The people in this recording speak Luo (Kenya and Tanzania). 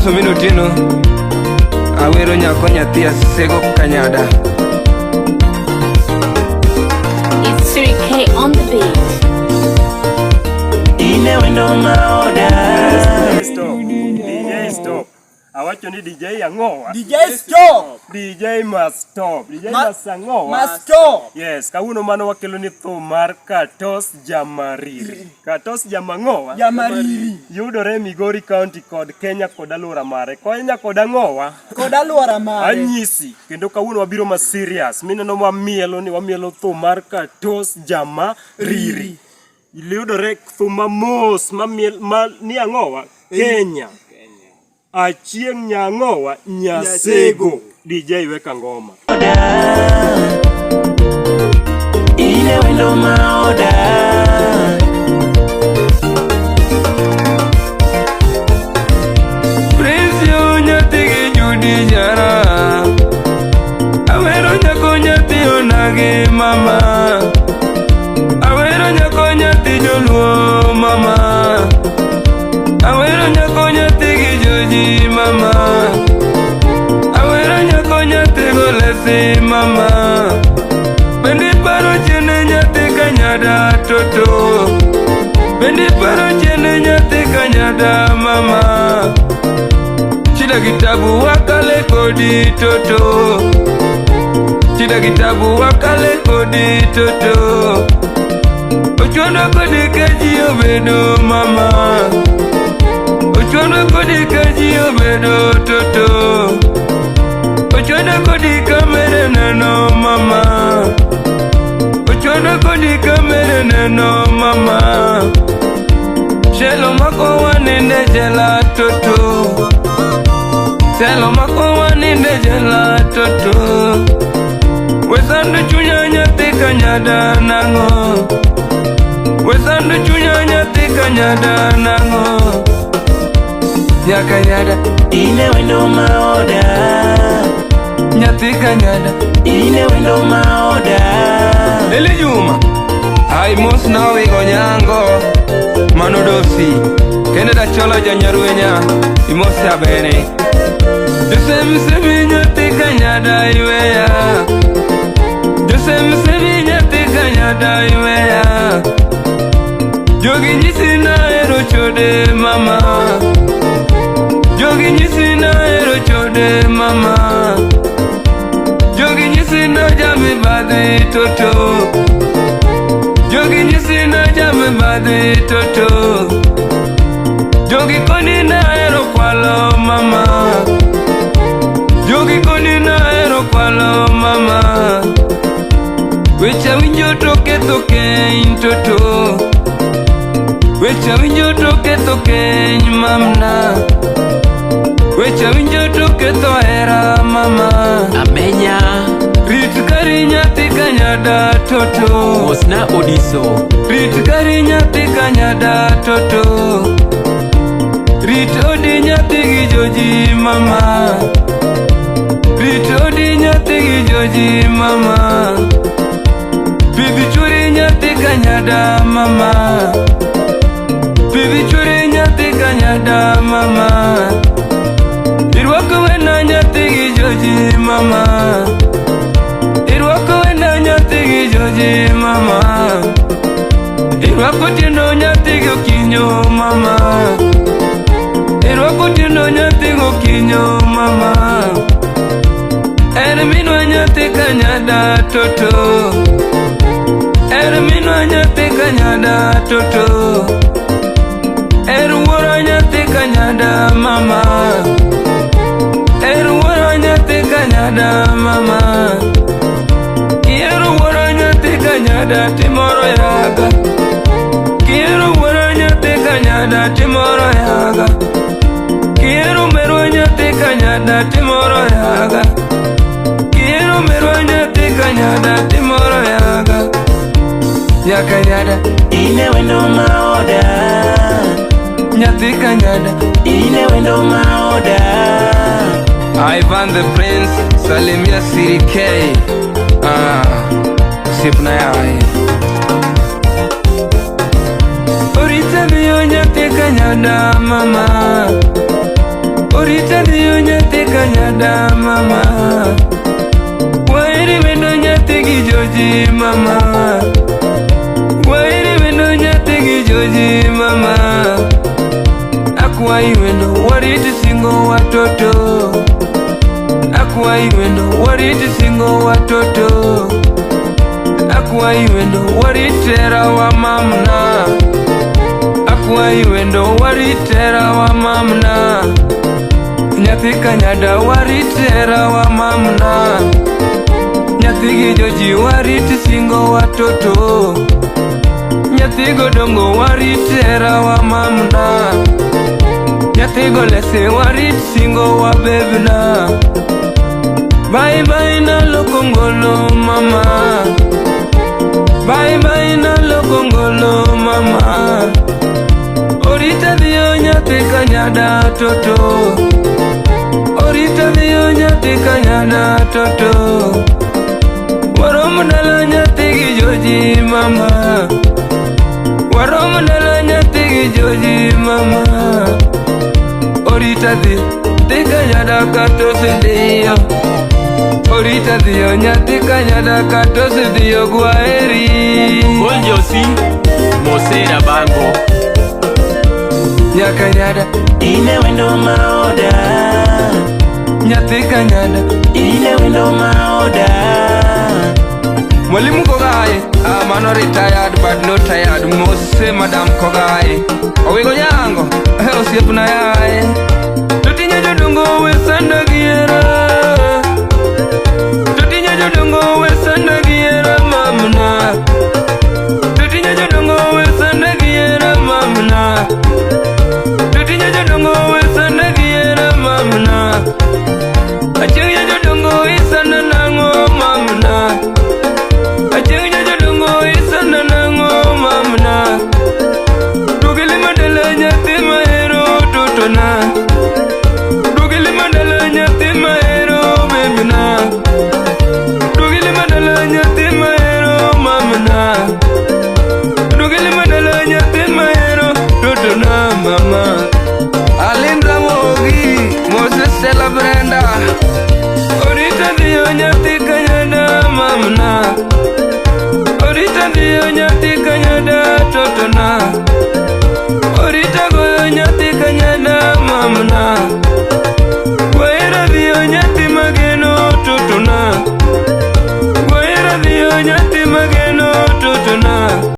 Amoso min Otieno. Awero nyako nyathi Asego Kanyada. It's 3K on the beat. Ine wendo maoda. Stop. DJ stop. Awacho ni DJ ang'owa. DJ stop. DJ must stop. DJ must ang'owa. Must stop. Yes, kawuono mano wakelo ni thum mar Katos Jamariri. Katos Jamang'owa. Jamariri. Yudore Migori County kod Kenya kod alwora mare. Kenya kod ang'owa. Kod alwora mare. Anyisi kendo kawuono wabiro ma serious. Mineno wamielo ni wamielo thum mar Katos Jamariri. Yudore thum mamos mamiel ma ni ang'owa Kenya. Achieng' nyang'owa Nyasego. DJ weka ngoma. Ine wendo maoda. Prince yo nyathi gi Judy jara. Awero nyako nyathi onagi mama. Awero nyako nyathi joluo mama. Awero nyako nyathi gi joji mama. Awero nyako nyathi golesi mama. Bende paro chiene nyathi kanyada toto. Bende paro chiene nyathi kanyada mama. Shida kitabu wakale kodi toto. Shida kitabu wakale kodi toto. Ochuono kodi kaji obedo mama. Ochuono kodi kaji obedo toto. Ochuono kodi kamere neno mama. Ochuono kodi kamere neno mama. Shelo mako waninde jela toto. Shelo mako waninde jela toto. Wesando chunya nyathi kanyada nang'o. Wesando chunya nyathi kanyada nang'o. Nyakanyada Ine wendo maoda. Nyathi kanyada. Ine wendo maoda. Eli Juma. Ai mos na wigo nyango. Mano dosi. Kende da cholo janyarwenya. Imosi abene. Jose Msevi nyathi kanyada iweya. Jose Msevi nyathi kanyada iweya. Jogi nyisi nahero chode mama. Jogi nyisi nahero chode mama. Jogi nyisi na jami badhi toto. Jogi nyisi na jami badhi toto. Jogi koni nahero kwalo mama. Jogi koni nahero kwalo mama. Weche winjo to ketho keny toto. Weche winjo to ketho keny mamna. Weche winjo to ketho hera mama. Amenya. Rit kari nyathi kanyada toto. Mosna Odiso. Rit kari nyathi kanyada toto. Rit odi nyathi gi joji mama. Rit odi nyathi gi joji mama. Pidh churi nyathi kanyada mama. Pidh churi nyathi kanyada mama. Irwako wena nyathi gi joji mama. Irwako wena nyathi gi joji mama. Irwako tiendo nyathi gokinyo mama. Irwako tiendo nyathi gokinyo mama. En minwa nyathi kanyada toto. En minwa nyathi kanyada toto. En wuoro nyathi kanyada mama. En wuoro nyathi kanyada mama. Kihero wuoro nyathi kanyada timoro yaga. Kihero wuoro nyathi kanyada timoro yaga. Kihero merwa nyathi kanyada timoro yaga. Kihero merwa nyathi kanyada timoro yaga. Nyakanyada Ine wendo maoda. Nyathi kanyada. Ine wendo maoda. Ivan the Prince, salimia Siri K. Ah, osiepna yaye. Orita miyo nyathi kanyada mama. Orita dhiyo nyathi kanyada mama. Waeri wendo nyathi gi joji mama. Waeri wendo nyathi gi joji mama. Akwayi wendo warit singo watoto. Akwayi wendo warit singo watoto. Akwayi wendo warit hera wa mamna. Akwayi wendo warit hera wa mamna. Nyathi kanyada warit hera wa mamna. Nyathi gi joji warit singo watoto. Nyathi godongo warit hera wa mamna. Nyathi golese warit singo wa bebna. Bye bye na lokongolo mama. Bye bye na lokongolo mama. Orita dhiyo nyathi kanyada toto. Orita dhiyo nyathi kanyada toto. Warom dala nyathi gi joji mama. Warom dala nyathi gi joji mama. Orita dhi, dhi kanyada katosidhiyo. Orita dhiyo nyathi kanyada katosidhiyo gwaeri. Paul Josi Mosera Bango. Nyakanyada, Ine wendo maoda. Nyathi kanyada. Ine wendo maoda. Mwalimu Kogai, mano retired but not tired. Mose Madam Kogai. Owigo nyango, osiepna yaye. Totinye jodongo we sanda giera. Totinye jodongo we sanda giera mamna. Totinye jodongo we sanda giera mamna. Totinye jodongo we sanda giera mamna. Achieng' jodongo isanda nang'o mamna. Achieng' jodongo isanda nang'o mamna. Dugili madala nyathi mahero totona. Dugili madala nyathi mahero bebina. Dugili madala nyathi mahero mamna. Dugili madala nyathi mahero totona mama. Alin Ramogi, Moses Stella Brenda. Orita dhiyo nyathi kanyada mamna. Orita dhiyo nyathi.